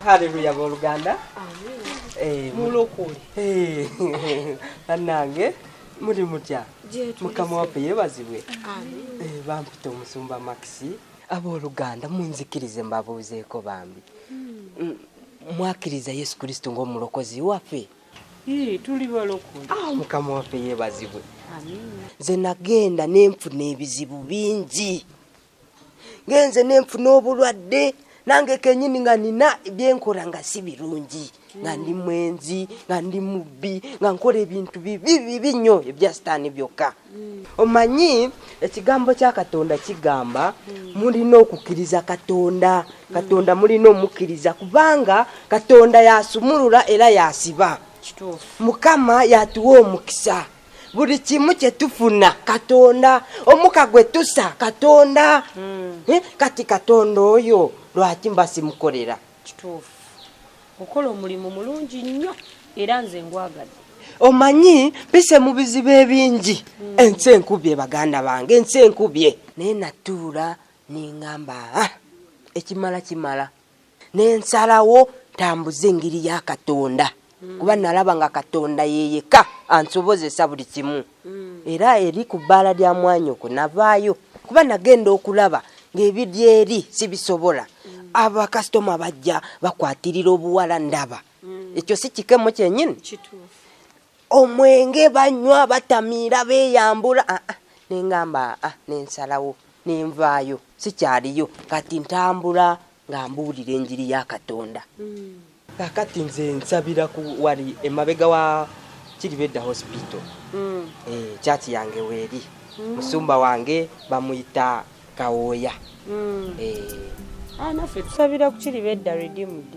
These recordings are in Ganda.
Haleluya booluganda. Eh, Mulokole. Eh, bannange muli mutya? Mukama waffe yeebazibwe. Eh, bampita omusumba Maxi. Abooluganda munzikirize mbabuuzeeko bambi. Mwakkiriza Yesu Kristo ng'omulokozi waffe? Tuli balokole. Ah, Mukama waffe yeebazibwe. Nze nagenda nenfuna ebizibu bingi, ngenze nenfuna obulwadde nange kenyini nga nina byenkola nga si birungi, nga ndi mwenzi, nga ndi mubbi, nga nkola ebintu bibi bibi nnyo ebya sitaani byokka. Omanyi ekigambo kya Katonda kigamba mulina okukkiriza Katonda. Katonda mulina omukkiriza kubanga Katonda yasumulula era yasiba. Kituufu. Mukama yatuwa omukisa. Buli kimu kye tufuna Katonda, omuka gwe tusa Katonda. Kati Katonda oyo lwaki mba simukolera? Kituufu. Okola omulimu mulungi nnyo era nze ngwagadde. Omanyi mpise mu bizibu ebingi. Ensi enkubye baganda bange, ensi enkubye. Naye natuula ne ŋŋamba, ekimala kimala. Ne nsalawo ntambuze engeri ya Katonda. Kuba nalaba nga Katonda ye yekka ansobozesa buli kimu. Era eri ku bbaala lya mwanyoko navaayo kuba nagenda okulaba ng'ebiri eri sibisobola. Abakasitoma bajja bakwatirira obuwala ndaba. Ekyo si kikemo kyennyini? Kituufu. Omwenge banywa batamiira beeyambula. Ne ŋŋamba, ne nsalawo ne nvaayo sikyaliyo. Kati ntambula nga mbuulira enjiri ya Katonda. Kaakati nze nsabira ku wali emabega wa Kiribedda Hospital. Church yange weeri. Musumba wange bamuyita Kawooya. Naffe tusabira ku Kiribedda Redeemed.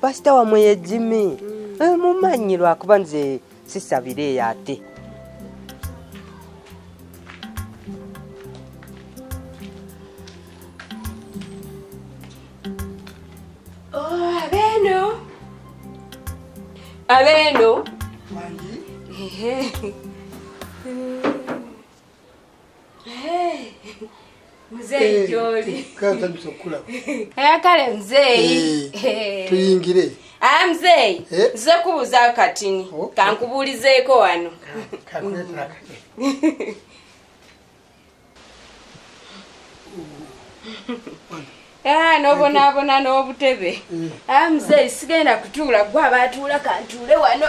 Pastor wamwe ye Jimmy. Mumanyi lwakuba nze sisabira eyo ate. Oh, abeno. Abeno. Wangi. Muzeeyi gy'oli. Kansanyusa okukulaba. Kale muzeeyi. Tuyingire. Muzeeyi, nze kubuuza katini. Kankubuulizeeko wano. Kakuleetera akade. N'obonaabona n'obutebe. Muzeeyi, sigenda kutuula, gwe abaatuula kantuule wano.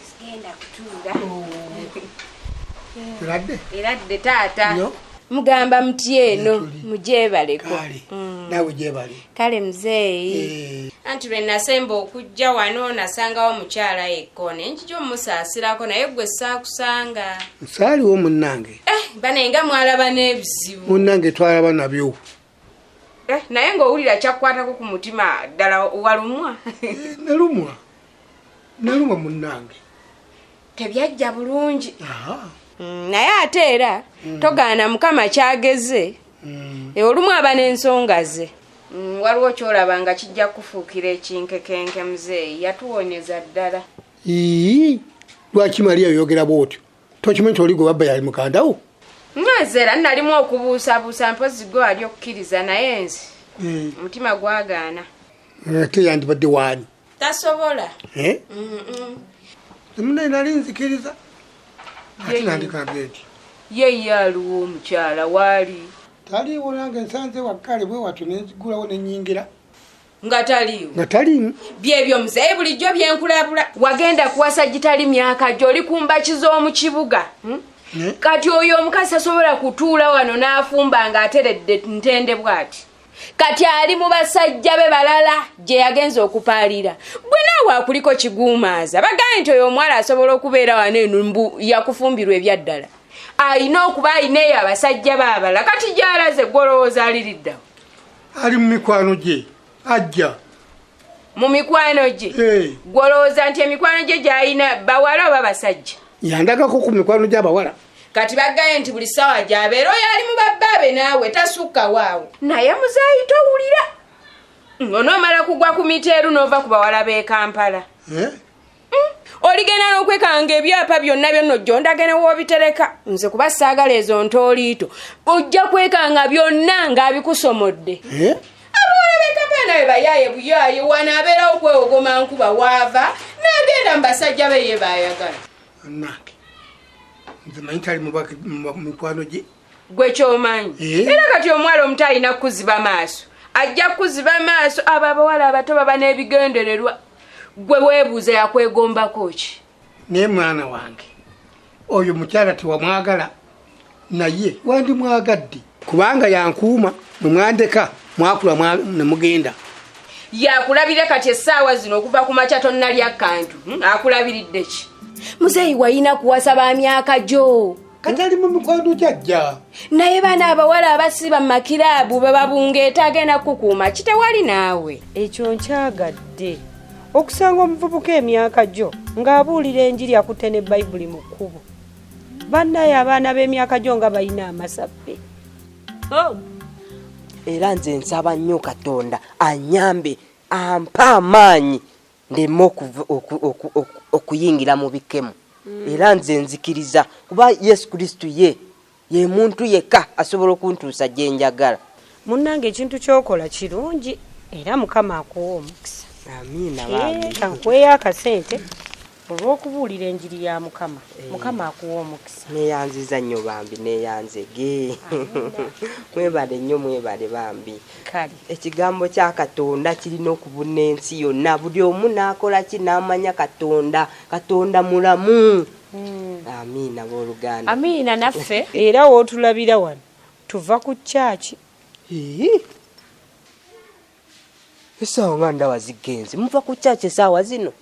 Sigenda kutuula. Eradde? Eradde taata. Yo. Mugamba muti eno, mugyebaleko. Kale, naawe gyebale. Kale muzeeyi. Anti lwe nasemba okujja wano nasangawo mukyala yekka ne njija omusaasirako naye gwe saakusanga. Nsaaliwo munnange. Bane nga mwalaba n'ebizibu. Munnange twalaba nabyo. Naye ng'owulira kyakukwatako ku mutima ddala walumwa? Nalumwa. Nalumwa munnange. Tebyajja bulungi. Naye ate era togaana Mukama kyageze. Olumu aba n'ensonga ze. Waliwo ky'olaba nga kijja kufuukira ekinkekenke muzeeyi, yatuwonyeza ddala. Ii, lwaki Maria oyogera bw'otyo? Tokimanyi nti oli gwe babba yali muganda wo? Nze era nalimu okubuusabuusa mpozzi gwe wali okukkiriza naye nze omutima gwagaana. Ate yandibadde waani? Tasobola. Munne nali nzikiriza. Ate nandikambye nti. Ye ye aliwo omukyala waali. Taliiwo nange nsanze wakkale bwe watyo ne nzigulawo ne nnyingira. Nga taliiwo. Nga taliimu. Byebyo muzeeyi bulijjo bye nkulabula. Wagenda kuwasa gitali myaka gyo, oli ku mbaki z'omu kibuga. Kati oyo omukazi tasobola kutuula wano n'afumba ng'ateredde ntende bw'ati. Kati ali mu basajja be balala gye yagenze okupaalira. Gwe naawe akuliko kiguumaaza. Bagambye nti oyo omuwala asobola okubeera wano eno mbu yakufumbirwa ebyaddala. Alina okuba alina eyo abasajja be abalala. Kati gy'alaze gwe olowooza aliriddawo? Ali mu mikwano gye, ajja. Mu mikwano gye? Gwe olowooza nti emikwano gye gy'alina bawala oba basajja? Yandagako ku mikwano gy'abawala. Kati bagambye nti buli ssaawa gy'abeera oyo ali mu babbaabe naawe tasukka waawo. Naye muzeeyi towulira. Onoomala kugwa ku miteeru n'ova ku bawala b'e Kampala. Oligenda n'okwekanga ebyapa byonna byonna ojjondagene w'obitereka. Nze kuba saagala ezo ntooliito. Ojja kwekanga byonna ng'abikusomodde. Abawala b'e Kampala nawe bayaaye buyaaye, wano abeerawo kwewogoma nkuba waava n'agenda mu basajja be ye baayagala. Nange nze manyi tali mu mikwano gye. Gwe ky'omanyi. Era kati omuwala omuto alina kukuziba maaso. Ajja kukuziba maaso. Abo abawala abato baba n'ebigendererwa. Gwe weebuuza yakwegombako ki? Naye mwana wange oyo mukyala tewamwagala, naye wandimwagadde kubanga yankuuma bwe mwandeka mwakula ne mugenda. Yakulabira kati essaawa zino okuva ku makya tonnalya kantu. Akulabiridde ki? Muzeeyi wayina kuwasa ba myaka gyo. Kati ali mu mikwano gyajja. Naye bano abawala abasiba mu makiraabu bababungeeta agenda kukuuma ki tewali naawe. Ekyo nkyagadde. Okusanga omuvubuka emyaka gyo ng'abuulira enjiri akutte ne Bayibuli mu kkubo. Bannaye abaana b'emyaka gyo nga balina amasabbe. Era nze nsaba nnyo Katonda anyambe ampe amaanyi ndeme okuyingira mu bikemo. Era nze nzikiriza kuba Yesu Kristo ye muntu yekka asobola okuntuusa gye njagala. Munnange ekintu ky'okola kirungi era Mukama akuwa omukisa. Amiina bambi. Kankuweeyo akasente olw'okubuulira enjiri ya Mukama. Mukama akuwa omukisa. Neeyanziza nnyo bambi, neeyanzege. Mwebale nnyo, mwebale bambi. Kale. Ekigambo kya Katonda kirina okubuna ensi yonna. Buli omu n'akola ki n'amanya Katonda. Katonda mulamu. Amiina booluganda. Amiina naffe. Era w'otulabira wano tuva ku kyaki. Essaawa nga ndaba zigenze. Muva ku kyaki essaawa zino?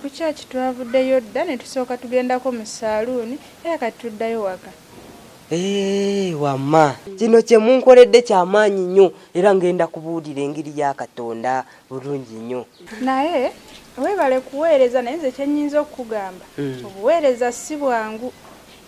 Ku kyaki twavuddeyo dda ne tusooka tugendako mu saaluuni era kati tuddayo waka. Wamma kino kye munkoledde kyamaanyi nnyo era ngenda kubuulira engeri ya Katonda bulungi nnyo. Naye weebale kuweereza, naye nze kye nnyinza okukugamba obuweereza si bwangu.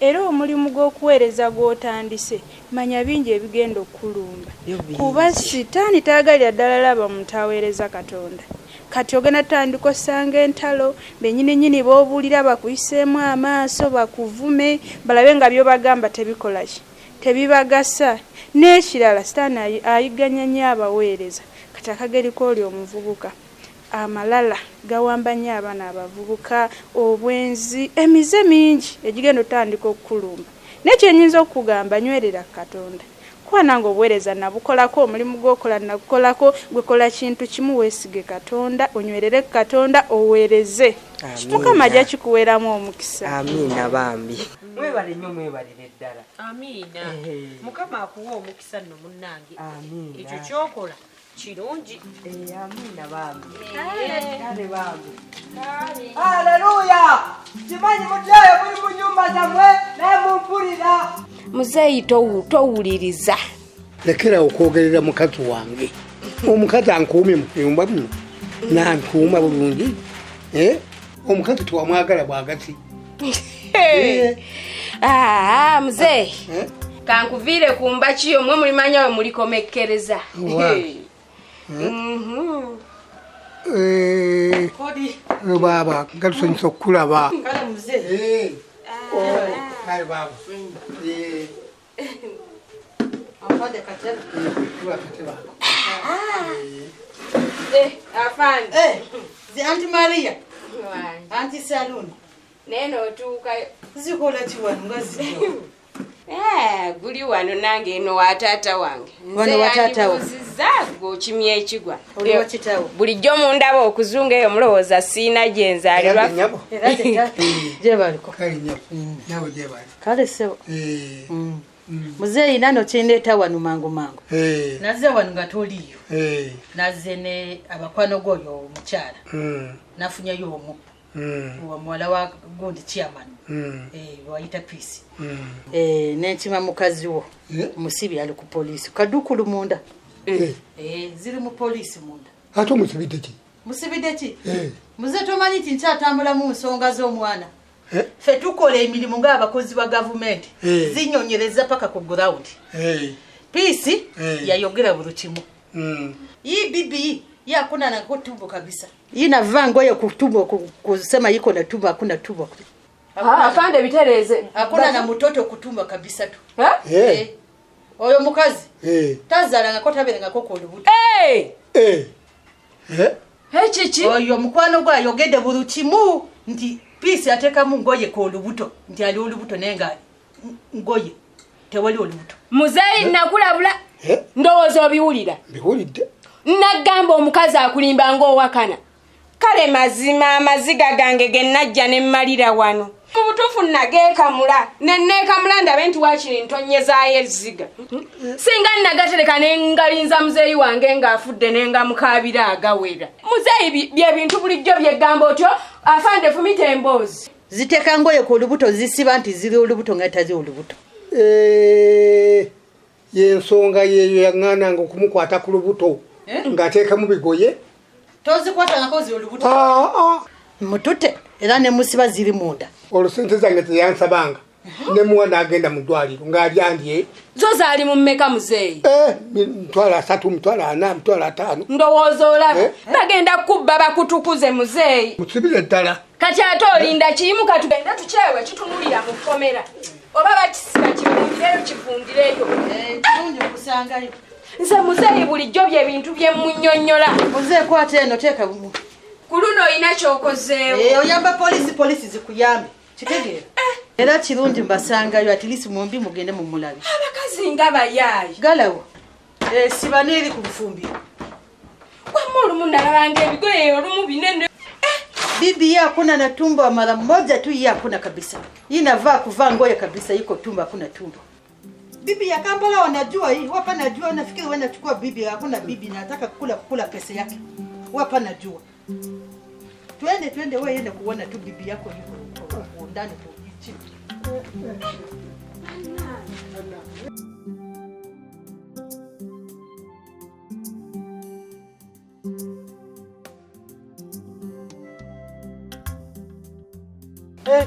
Era omulimu gw'okuweereza gw'otandise manya bingi ebigenda okukulumba. Kuba sitaani taagalira ddala laba muntu aweereza Katonda. Kati ogenda tutandika osanga entalo bennyini nnyini b'obuulira bakuyiseemu amaaso bakuvume balabe nga by'obagamba tebikola ki, tebibagasa. N'ekirala sitaani ayigganya nnyo abaweereza. Kati akageri k'oli omuvubuka amalala gawamba nnyo abaana abavubuka, obwenzi, emize mingi egigenda otandika okukulumba. Naye kye nnyinza okukugamba nywerera Katonda. Kuba nange obuweereza nabukolako, omulimu gw'okola nagukolako, gwekola kintu kimu, weesige Katonda, onywerere Katonda, oweereze. Mukama ajja kikuweeramu omukisa. Amiina bambi. Mwebale nnyo, mwebalire ddala. Amiina. Mukama akuwa omukisa nno munnange. Amiina. Ekyo ky'okola kirungi. Amiina bambi. Kale bambi. Haleluya! Kimanyi muddayo muli mu nnyumba zammwe naye mumpulira. Muzeeyi towuliriza. Lekera okwogerera mukazi wange. Omukazi ankuumye mu kuyumba muno. Nankuuma bulungi. Omukazi tewamwagala bwagati. Muzeeyi. Kankuviire ku mbakiyo mmwe mulimanya we mulikomekkereza. Baaba nga tusanyusa okukulaba. Kale muzeeyi. Kale baaba. Afande. Zi Aunty Maria. Aunty Saluni. Naye n'otuukayo. Zikola ki wano nga zityo? Guli wano nange eno wa taata wange. Wano wa taata wo. Nze gw'okimya ekigwa. Oli wa kitaawo. Bulijjo mundaba okuzunga eyo mulowooza siina gye nzaalirwa. Era gye baliko. Kale nnyabo. Nnyabo gye bali. Kale ssebo. Muzeeyi nano kindeeta wano mangu mangu. Nazze wano nga toliiyo. Nazze ne abakwano g'oyo omukyala. Nafunyeyo omu. Wa muwala wa gundi chairman. Wayita Peace. Nenkima mukazi wo. Musibi ali ku poliisi. Kadukulu munda. Ziri mu poliisi munda. Ate omusibidde ki? Musibidde ki? Muze tomanyi nti nkyatambula mu nsonga z'omwana. Ffe tukola emirimu ng'abakozi ba gavumenti. Zinyonyereza paka ku ground. Peace yayogera buli kimu. EBB Ye hakuna na tumbo kabisa. Yeye navaa ngoye kutumbo kusema iko na tumbo, hakuna tumbo. Afande bitereze. Hakuna na mtoto kutumba kabisa tu. Eh. Oyo mukazi. Tazala ngako taberenga koko olubuto. Chichi. Oyo mukwano gwa yogede burukimu nti Peace atekamu ngoye ko olubuto nti ali olubuto nenga ngoye tewali olubuto. Muzeyi nakulabula. Ndowooza obiwulira. Mbiwulidde. Nagamba omukazi akulimba ng'owakana. Kale mazima amaziga gange ge najja ne mmalira wano. Mu butuufu nageekamula ne neekamula ndabe nti waakiri ntonyezaayo ezziga. Singa nagatereka ne ngalinza muzeeyi wange ng'afudde ne nga mukaabira agawera. Muzeeyi bye bintu bulijjo byegamba otyo afande fumita emboozi. Ziteeka ngoye ku olubuto zisiba nti ziri olubuto nga tazi olubuto. Yensonga yeyo yaŋŋaananga okumukwata ku lubuto ng'ateekamu bigoye. Tozikwata ngako ziri olubuto. Mutute era ne musiba ziri munda. Olwo ssente zange teyansabanga ne muwa n'agenda mu ddwaliro ng'alyandye. Zo zaali mu mmeka muzeeyi? 300, 400, 500. Ndowooza olaba bagenda kubba bakutukuze muzeeyi. Musibire ddala. Kati ate olinda kiyimuka tugende tukyewe kitunulira mu kkomera. Oba bakisiba kivundireyo kivundireyo. Kirungi okusangayo. Nze muzeeyi bulijjo bye bintu bye munnyonnyola. Muzeeyi kwata eno teeka bumu. Ku luno olina ky'okozeewo. Oyamba polisi, polisi zikuyambe. Kitegeera. Era kirungi mbasangayo at least mumbi mugende mumulabe. Abakazi nga bayaayi. Galawo. Siba n'eri ku bufumbiro. Wamma olumu nalabanga ebigoye olumu binene. Bibi ye hakuna na tumbo mara moja tu, yeye hakuna kabisa. Hii navaa kuvaa ngoya kabisa, iko tumbo hakuna tumbo. Bibi ya Kampala wanajua hii, wapa najua, nafikiri wewe unachukua bibi, hakuna bibi nataka kukula pesa yake. Wapa najua. Twende wewe yende kuona tu bibi yako yuko ndani kwa chini.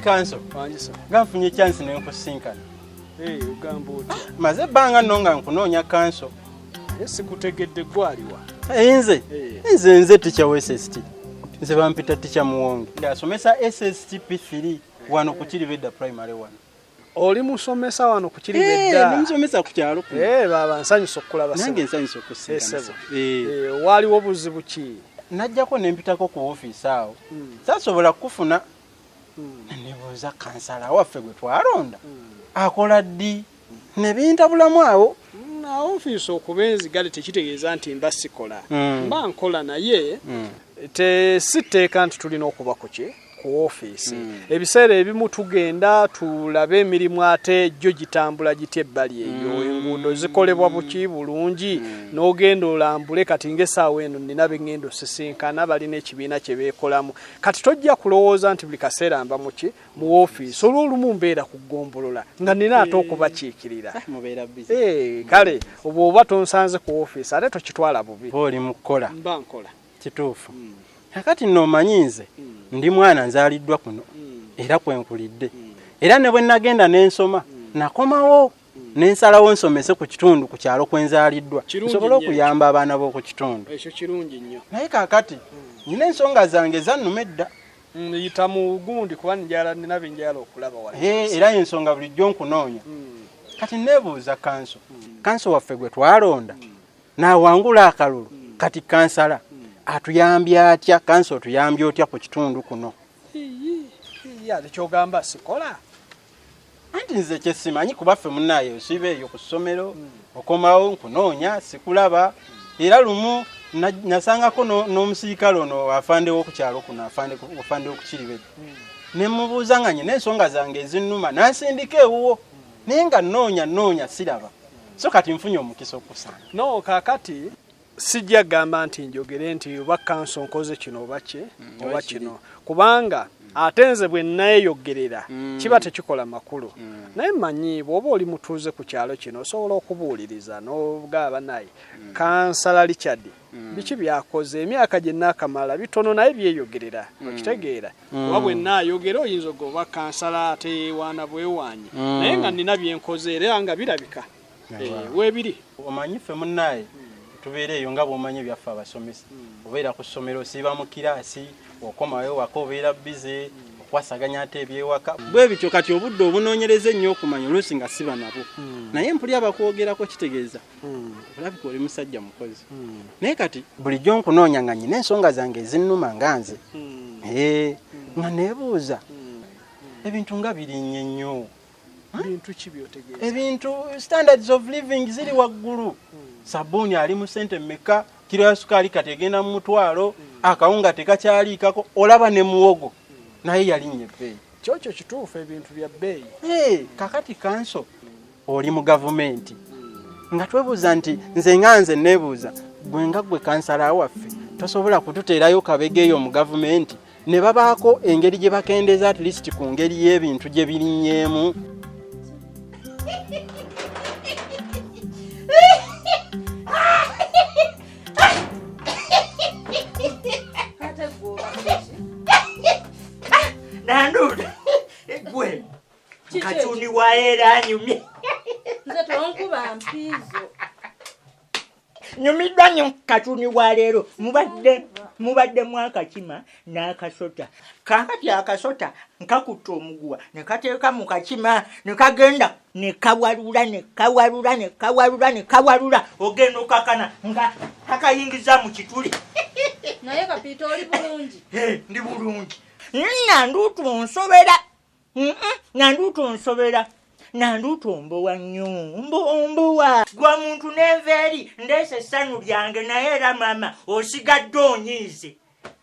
Kanso, nga nfunye chance ne nkusinkana. Ugamba otya? Maze ebbanga nno nga nkunoonya kanso. Sikutegedde gwaliwa. Nze? Nze teacher wa SST. Nze bampita teacher Muwonge. Asomesa SST P3 wano ku Kiribedda primary 1. Oli musomesa wano ku Kiribedda? Ndi musomesa ku kyalo kuno. Baba nsanyusa okukulaba. Nange nsanyusa okusinkana. Waliwo buzibu ki? Najjako ne mpitako ku ofiisi awo. Saasobola kukufuna. Nebuuza kansala waffe gwe twalonda akola ddi ne bintabulamu awo. Ofiisi okuba enzigale tekitegeeza nti mba sikola. Mba nkola naye si tteeka nti tulina okuba ku ki ku ofiisi. Ebiseera ebimu tugenda tulabe emirimu ate gyo gitambula gitya ebbali eyo, enguudo zikolebwa buki bulungi, n'ogenda olambule. Kati ng'essaawa eno nina be ŋŋenda osisinkana balina ekibiina kye beekolamu. Kati tojja kulowooza nti buli kaseera mba muki mu ofiisi, olw'olumu mbeera ku ggombolola nga nina ate okubakiikirira. Kale bw'oba tonsanze ku ofiisi ate tokitwala bubi. Oli mu kukola. Mba nkola. Kituufu. Kakati nno omanyi nze ndi mwana nzaaliddwa kuno era kwe nkulidde. Era ne bwe nagenda ne nsoma nakomawo ne nsalawo nsomese ku kitundu ku kyalo kwe nzaaliddwa nsobole okuyamba abaana b'oku kitundu. Ekyo kirungi nnyo. Naye kaakati nina ensonga zange zannuma edda. Yita mu gundi kuba nina bye njagala okulaba wano. Era ensonga bulijjo nkunoonya. Kati neebuuza kanso. Kanso waffe gwe twalonda n'awangula akalulu kati kansala atuyambye atya? Kanso otuyambye otya ku kitundu kuno? Ate kyogamba sikola. Anti nze kye simanyi kuba ffe munnaaye osiba eyo ku ssomero okomawo nkunoonya sikulaba. Era lumu nasangako n'omusirikale ono afande w'oku kyalo kuno afande w'oku Kiribedda. Ne mubuuza nga nnina ensonga zange ezinnuma n'ansindika ewuwo naye nga nnoonya siraba. So kati nfunye omukisa okusanga. No kaakati sijja gamba nti njogere nti oba kanso nkoze kino oba ki oba kino, kubanga ate nze bwe nneeyogerera kiba tekikola makulu. Naye mmanyi bw'oba oli mutuuze ku kyalo kino osobola okubuuliriza n'ogaba naye Kansala Richard biki byakoze emyaka gye naakamala bitono naye byeyogerera, okitegeera. Oba bwe nnaayogera oyinza ogoba kansala ate yeewaana bwewaanyi, naye nga nnina bye nkoze era nga birabika weebiri. Omanyi ffe munnaaye Tubeera eyo nga bw'omanyi ebyaffe abasomesa. Obeera ku ssomero, osiiba mu kiraasi, okomawo ewaka obeera bize, okwasaganya ate ebyewaka. Bwe bityo kati obudde obunoonyereza ennyo okumanya oluusi nga siba nabwo. Naye mpulira bakwogerako kitegeeza olabika oli musajja mukozi. Naye kati bulijjo nkunoonya nga nnina ensonga zange ezinnuma nga nze. Nga neebuuza ebintu nga birinnye nnyo. Bintu ki by'otegeeza? Ebintu standards of living ziri waggulu. Sabbuuni ali mu ssente mmeka, kiro ya sukaali kati egenda mu 1,000, akawunga tekakyaliikako, olaba ne muwogo naye yalinnya ebbeeyi. Kyokyo kituufu, ebintu bya bbeeyi. Kakati kanso oli mu gavumenti nga twebuuza nti nze nga nze neebuuza gwe nga gwe kansala waffe tosobola kututeerayo kabega eyo mu gavumenti ne babaako engeri gye bakendeeza at least ku ngeri y'ebintu gye birinnyeemu. Nanduuta gwe kacuni waera anyumye. Nze tonkuba mpiizo. Nyumiddwa nnyo kacuni wa leero. Mubaddemu akakima n'akasota. Kaakati akasota nkakutta omuguwa ne kateeka mu kakima ne kagenda ne kawalula ne kawalula ne kawalula ne kawalula ogenda okakana nga kakayingiza mu kituli. Naye Kapiita oli bulungi? Ndi bulungi. Nanduutu nsobera. Nanduutu nsobera. Nanduutu ombowa nnyo. Mbowa. Gwe muntu n'enva eri ndeese essanyu lyange naye era maama osigadde onyiize.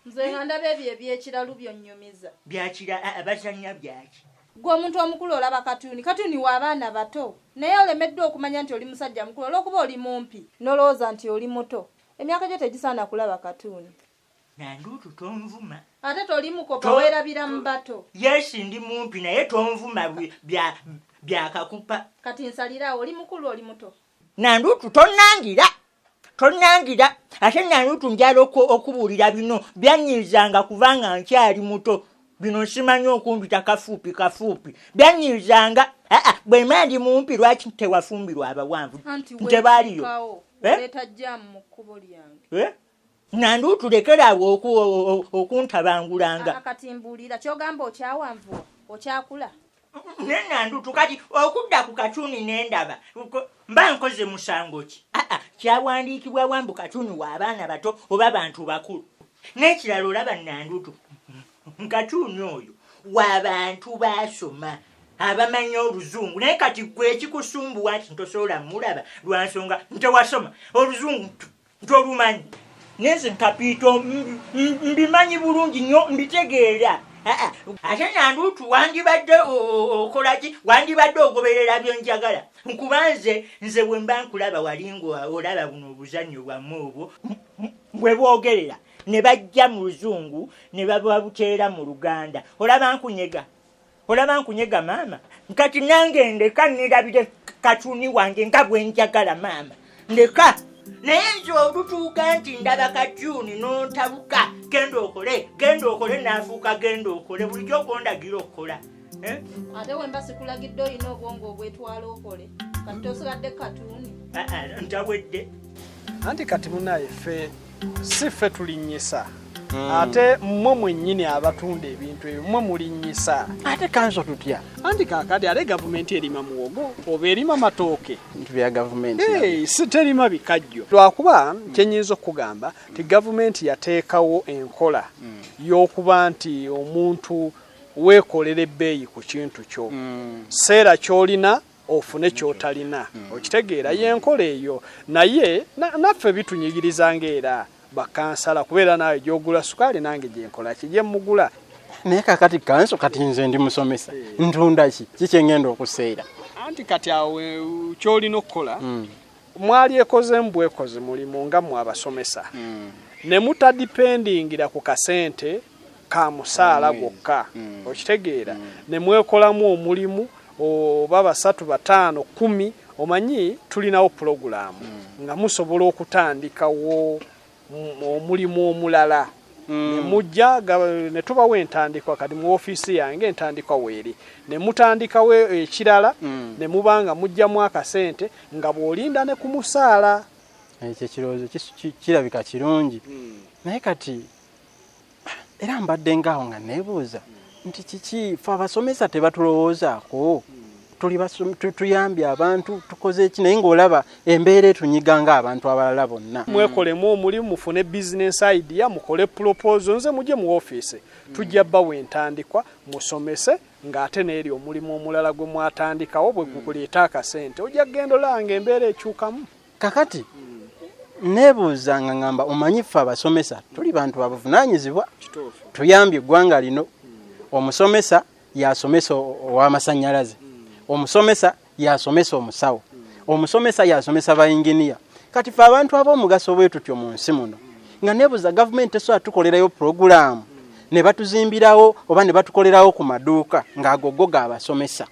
Nze nga ndaba ebyo ebyekiralu byonnyumiza. Byakira abazannya byaki? Gwe omuntu omukulu olaba katuni, katuni w'abaana bato. Naye olemeddwa okumanya nti oli musajja mukulu olw'okuba oli mumpi n'olowooza nti oli muto. Emyaka gyo tegisaana kulaba katuni. Nanduutu tonvuma. Ate toli mukopa weerabira mu bato. Yes, ndi mumpi naye tonvuma byakakupa. Kati nsalirawo oli mukulu oli muto. Nanduutu tonnangira. Tonnangira. Ate Nanduutu njala okubuulira bino byannyiizanga kubanga nkyali muto. Bino simanyi okumpita kafuupi kafuupi. Byannyiizanga. Bwe mba ndi mumpi lwaki tewafumbirwa abawanvu? Ntebaaliyo. Oleeta jjaamu mu kkubo lyange. Nanduutu lekera awo okuntabangulanga. Kati mbuulira ky'ogamba okyawanvuwa okyakula. Ne Nanduutu kati okudda ku katuni n'endaba mba nkoze musango ki? Kyawandiikibwa wambu katuni w'abaana bato oba bantu bakulu. N'ekirala olaba Nanduutu katuni oyo w'abantu baasoma abamanyi oluzungu naye kati gwe ekikusumbuwa nti ntosobola mulaba lwa nsonga ntewasoma oluzungu ntolumanyi. Nenze Kapiito mbimanyi bulungi nnyo mbitegeera. Ate Nanduutu wandibadde okola ki? Wandibadde ogoberera bye njagala. Nkuba nze bwe mba nkulaba wali ng'olaba buno obuzannyo bwammwe obwo bwe bwogerera ne bajja mu luzungu ne babuteera mu Luganda. Olaba nkunyega. Olaba nkunyega maama. Kati nange ndeka nirabire katuni wange nga bwe njagala maama. Ndeka. Naye nze olutuuka nti ndaba katuni n'ontabuka genda okole n'afuuka genda okole bulijjo okondagira okukola. Ate we mba sikulagidde olina obwongo obwetwala okole kati tosigadde katuni. Ntawedde. Anti kati munnaye ffe si ffe tulinnyisa. Ate mmwe mwennyini abatunda ebintu ebyo mmwe mulinnyisa. Ate kanso tutya? Anti kaakati ate gavumenti erima muwogo oba erima matooke. Bintu bya gavumenti. Si terima bikajjo. Lwakuba kye nnyinza okugamba nti gavumenti yateekawo enkola y'okuba nti omuntu weekolera ebbeeyi ku kintu kyo. Seera ky'olina ofune ky'otalina. Okitegeera y'enkola eyo. Naye naffe bitunyigiriza ng'era bakansala kubeera naawe gy'ogula sukaali nange gye nkola ki gye mmugula. Naye kaakati kanso kati nze ndi musomesa ntunda ki kiki engenda okuseera? Anti kati awo ky'olina okukola mwali ekoze mbwekoze mulimu nga mmwe abasomesa ne mutadipendingira ku kasente ka musaala gwokka. Okitegeera ne mwekolamu omulimu oba 3 5 10 omanyi tulinawo pulogulaamu nga musobola okutandikawo omulimu omulala. Ne mujja ne tubawo entandikwa kati mu ofiisi yange entandikwa weeri ne mutandikawo ekirala ne mubanga mujjamu akasente nga bw'olinda ne ku musaala. Ekyo ekirowoozo kirabika kirungi. Naye kati era mbadde ngaawo nga neebuuza nti kiki fe abasomesa tebatulowoozaako? Tuli tuyambye abantu, tukoze ki, naye ng'olaba embeera etunyiga ng'abantu abalala bonna. Mwekolemu omulimu, mufune business idea, mukole proposal, nze mujje mu ofiisi, tujja bbawa entandikwa, musomese ng'ate n'eri omulimu omulala gwe mwatandikawo bwe gukuleeta akasente, ojja kugenda olaba ng'embeera ekyukamu. Kakati neebuuza nga ngamba, omanyi ffe abasomesa tuli bantu babuvunaanyizibwa, tuyambye eggwanga lino. Omusomesa yasomesa ow'amasannyalaze, omusomesa yasomesa omusawo, omusomesa yasomesa bayinginiya. Kati ffe abantu ab'omugaso bwe tutyo mu nsi muno, nga neebuuza gavumenti tesobola tukolerayo pulogulaamu ne batuzimbirawo oba ne batukolerawo ku maduuka ng'ago go g'abasomesa.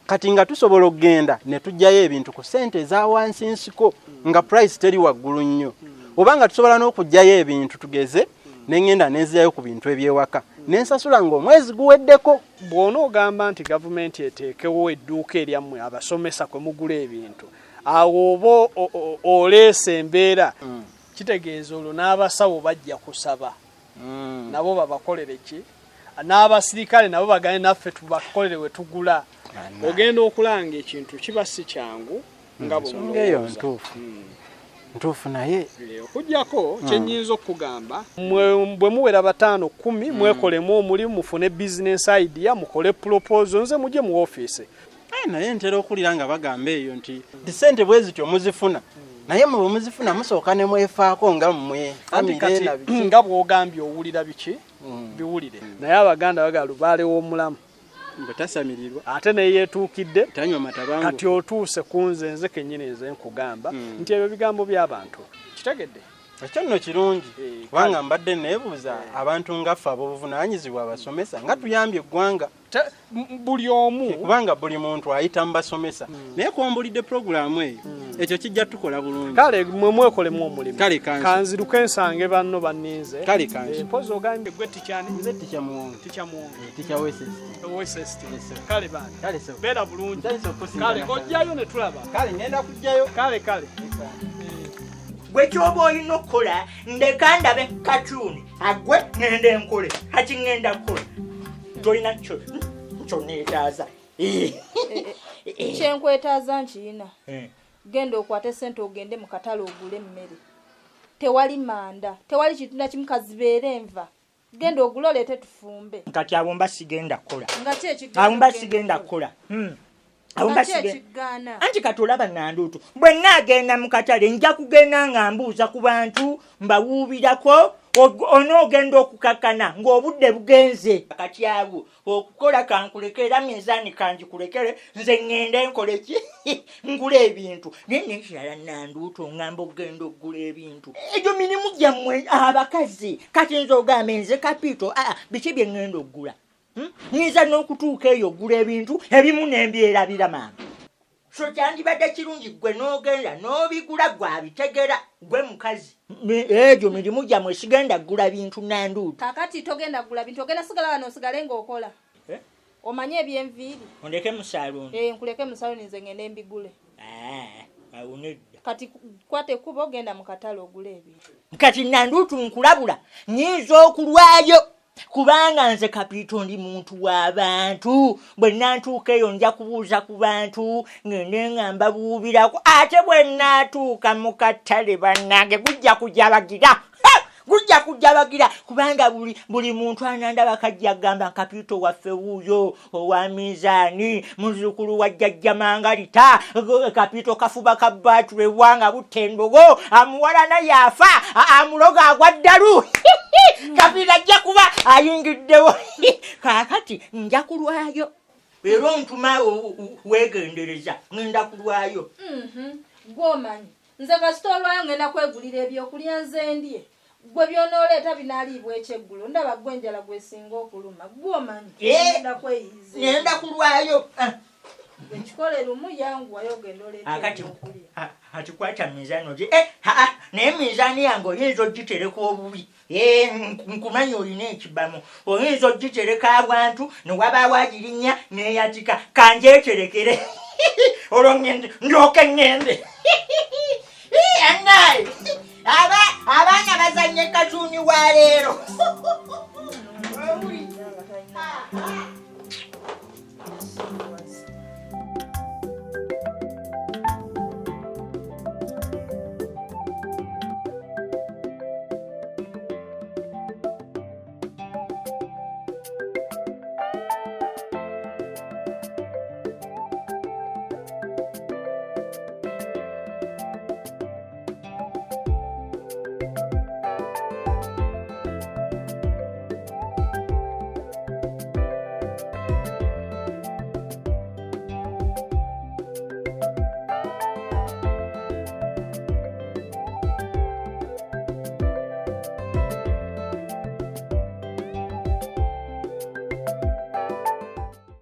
Kati nga tusobola okugenda ne tuggyayo ebintu ku ssente eza wansi nsiko nga price teri waggulu nnyo, oba nga tusobola n'okuggyayo ebintu, tugeze ne ŋŋenda ne nzirayo ku bintu eby'ewaka ne nsasula ng'omwezi guweddeko. Bw'onoogamba nti gavumenti eteekewo edduuka eryammwe abasomesa kwe mugula ebintu, awo oba oleese embeera, kitegeeza olwo n'abasawo bajja kusaba nabo babakolere ki, n'abasirikale nabo bagane naffe tubakolere we tugula. Ogenda okulanga ekintu kiba si kyangu nga bwe Ensonga eyo mulowooza. ntuufu, ntuufu, naye Okuggyako kye nnyinza okugamba, mwe bwe muwera 5 10, mwekolemu omulimu, mufune business idea, mukole proposal, nze mujje mu ofiisi. Naye ntera okuwulira nga bagamba eyo nti ssente bwe zityo muzifuna, naye mwe bwe muzifuna musooka ne mwefaako nga mmwe Anti famire kati na biki. Nga bw'ogambye owulira biki, biwulire, naye Abaganda bagala lubaale w'omulamu Bwe tasamirirwa ate neyeetuukidde tanywa matabangu. Kati otuuse ku nze, nze kennyini nze nkugamba nti ebyo bigambo by'abantu, kitegedde? Ekyo nno kirungi, kubanga mbadde neebuuza abantu ngaffe ab'obuvunaanyizibwa abasomesa nga tuyambye eggwanga. Buli omu, kubanga buli muntu ayita mu basomesa, naye kumbulidde purogulaamu eyo, ekyo kijja tukola bulungi. Kale mwe mwekolemu omulimu. Kale kanzi. Kanziruke nsange banno banninze. Kale kanzi. Mpozi ogambye gwe tikyani? Nze tica Muwonge. Tica Muwonge. Tica WSST. WSST. Kale bana, Kale so beera bulungi. Ntandise okusinkana. Kale ojjayo ne tulaba. Kale ngenda kujjayo. Kale kale. Gwe kyoba olina okukola, ndeka ndabe katuuni agwe, ŋŋende nkole. Kati ŋŋenda kukola, tolina kyo kyoneetaaza. Kyenkwetaaza nkiyina. Genda okwate sente, ogende mu katale ogule emmere. Tewali manda, tewali kintu nakimu, kazibeere enva. Genda ogule, oleete tufumbe. Kati abo mba sigenda kukola. Nga ki ekigaana? Abo mba sigenda kukola. Abo Nga mba ki sigenda ekigaana? Anti kati olaba Nanduutu, bwe naagenda mu katale nja kugenda nga mbuuza ku bantu, mbawuubirako, onoogenda okukakkana ng'obudde bugenze. Kati awo okukola kankuleke, era minzaani kangikulekere, nze ŋŋende nkole ki? Ngula ebintu. Naye nekirala Nanduutu, oŋŋamba okugenda okugula ebintu, egyo mirimu gyammwe abakazi. Kati nze ogambe nze Kapiito, aa, biki bye ŋŋenda okugula? Nyinza n'okutuuka eyo ogula ebintu ebimu nembyerabira, maama. So kyandibadde kirungi gwe n'ogenda n'obigula, gwe abitegera, gwe mukazi. Egyo mirimu gyammwe, sigenda kugula bintu, Nanduutu. Kakati togenda kugula bintu, ogenda sigala wano, osigale ng'okola. Eh? Omanye ebyenviiri. Ondeke mu saaluuni? Eh, nkuleke mu saluni, nze ngende mbigule. Awo nedda. Kati kwata ekkubo, ogenda mu katale ogule ebintu. Kati Nanduutu, nkulabula, nyinza okulwayo, kubanga nze Kapiito ndi muntu w'abantu. Bwe nantuuka eyo nja kubuuza ku bantu, ngende nga mbabuubirako. Ate bwe naatuuka mu katale, bannange, gujja kujabagira. Ha! Gujja kujabagira, kubanga buli muntu anandaba kajja kugamba, "Kapiito waffe wuuyo owa mizaani, muzzukulu wa jjajja Mangalita, Kapiito kafuba ka baatule wanga butta endogo, amuwalana yaafa, amuloga agwa ddalu." Kapiito ajja kuba ayingiddewo. Kaakati nja kulwayo, era ontuma weegendereza, ngenda kulwayo. Gwomanyi nze kasita olwayo ngenda kwegulira ebyokulya nze ndye. Gwe byonooleeta binaaliibwa ekyeggulo. Ndaba gwe enjala gwesinga okuluma. Gwomanyi ngenda kweyiiza. Ngenda kulwayo. Ah. Ekikole lumu, yanguwayo, ogenda oleeta Akati ebyokulya. Ati kwata minzaani ogi, aa, naye minzaani yange oyinza ogitereka obubi. Nkumanyi olina ekibamu, oyinza ogitereka abantu ne wabaawo agirinnya neyatika. Kanjeterekere, olwo ngende ndyoke ŋŋende. Annaye abaana bazanye katuuni wa leero.